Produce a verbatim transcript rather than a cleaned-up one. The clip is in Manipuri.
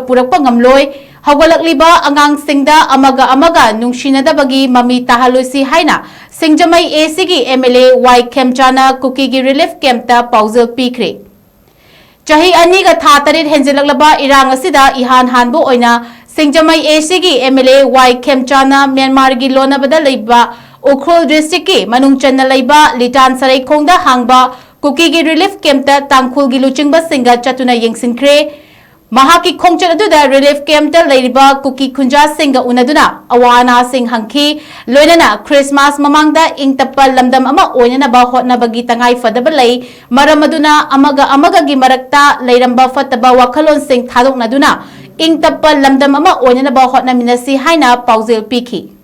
ꯄꯨꯔꯛꯄ ꯉꯝꯂꯣꯏ꯫ ꯍꯧꯒꯠꯂꯛꯂꯤꯕ ꯑꯉꯥꯡꯁꯤꯡꯗ ꯑꯃꯒ ꯑꯃꯒ ꯅꯨꯡꯁꯤꯅꯗꯕꯒꯤ ꯃꯃꯤ ꯇꯥꯍꯜꯂꯣꯏꯁꯤ ꯍꯥꯏꯅ ꯁꯤꯡꯖꯃꯩ ꯑꯦꯁꯤꯒꯤ ꯑꯦꯝ ꯑꯦꯜ ꯑꯦ ꯋꯥꯏ ꯈꯦꯝꯆꯥꯅ ꯀꯨꯀꯤꯒꯤ ꯔꯤꯂꯤꯐ ꯀꯦꯝꯞꯇ ꯄꯥꯎꯖꯦꯜ ꯄꯤꯈ꯭ꯔꯦ꯫ ꯆꯍꯤ ꯑꯅꯤꯒ ꯊꯥ ꯇꯔꯦꯠ ꯍꯦꯟꯖꯤꯜꯂꯛꯂꯕ ꯏꯔꯥꯡ ꯑꯁꯤꯗ ꯏꯍꯥꯟ ꯍꯥꯟꯕ ꯑꯣꯏꯅ ꯁꯤꯡꯖꯃꯩ ꯑꯦꯁꯤꯒꯤ ꯑꯦꯝ ꯑꯦꯜ ꯑꯦ ꯋꯥꯏ ꯈꯦꯝꯆꯥꯅ ꯃ꯭ꯌꯥꯟꯃꯥꯔꯒꯤ ꯂꯣꯟꯅꯕꯗ ꯂꯩꯕ ꯎꯈ꯭ꯔꯨꯜ ꯗꯤꯁꯇ꯭ꯔꯤꯛꯀꯤ ꯃꯅꯨꯡ ꯆꯟꯅ ꯂꯩꯕ ꯂꯤꯇꯥꯟ ꯁꯔꯩꯈꯣꯡꯗ ꯍꯥꯡꯕ ꯀꯨꯀꯤꯒꯤ ꯔꯤꯂꯤꯐ ꯀꯦꯝꯞꯇ ꯇꯥꯡꯈꯨꯜꯒꯤ ꯂꯨꯆꯤꯡꯕꯁꯤꯡꯒ ꯆꯠꯇꯨꯅ ꯌꯦꯡꯁꯤꯟꯈ꯭ꯔꯦ꯫ ꯃꯍꯥꯛꯀꯤ ꯈꯣꯡꯆꯠ ꯑꯗꯨꯗ ꯔꯤꯂꯤꯐ ꯀꯦꯝꯞꯇ ꯂꯩꯔꯤꯕ ꯀꯨꯀꯤ ꯈꯨꯟꯖꯥꯁꯤꯡꯒ ꯎꯅꯗꯨꯅ ꯑꯋꯥ ꯑꯅꯥꯁꯤꯡ ꯍꯪꯈꯤ꯫ ꯂꯣꯏꯅꯅ ꯈ꯭ꯔꯤꯁꯃꯥꯁ ꯃꯃꯥꯡꯗ ꯏꯪ ꯇꯞꯄ ꯂꯝꯗꯝ ꯑꯃ ꯑꯣꯏꯅꯅꯕ ꯍꯣꯠꯅꯕꯒꯤ ꯇꯉꯥꯏ ꯐꯗꯕ ꯂꯩ꯫ ꯃꯔꯝ ꯑꯗꯨꯅ ꯑꯃꯒ ꯑꯃꯒꯒꯤ ꯃꯔꯛꯇ ꯂꯩꯔꯝꯕ ꯐꯠꯇꯕ ꯋꯥꯈꯜꯂꯣꯟꯁꯤꯡ ꯊꯥꯗꯣꯛꯅꯗꯨꯅ ꯏꯪ ꯇꯞꯄ ꯂꯝꯗꯝ ꯑꯃ ꯑꯣꯏꯅꯅꯕ ꯍꯣꯠꯅꯃꯤꯟꯅꯁꯤ ꯍꯥꯏꯅ ꯄꯥꯎꯖꯦꯜ ꯄꯤꯈꯤ꯫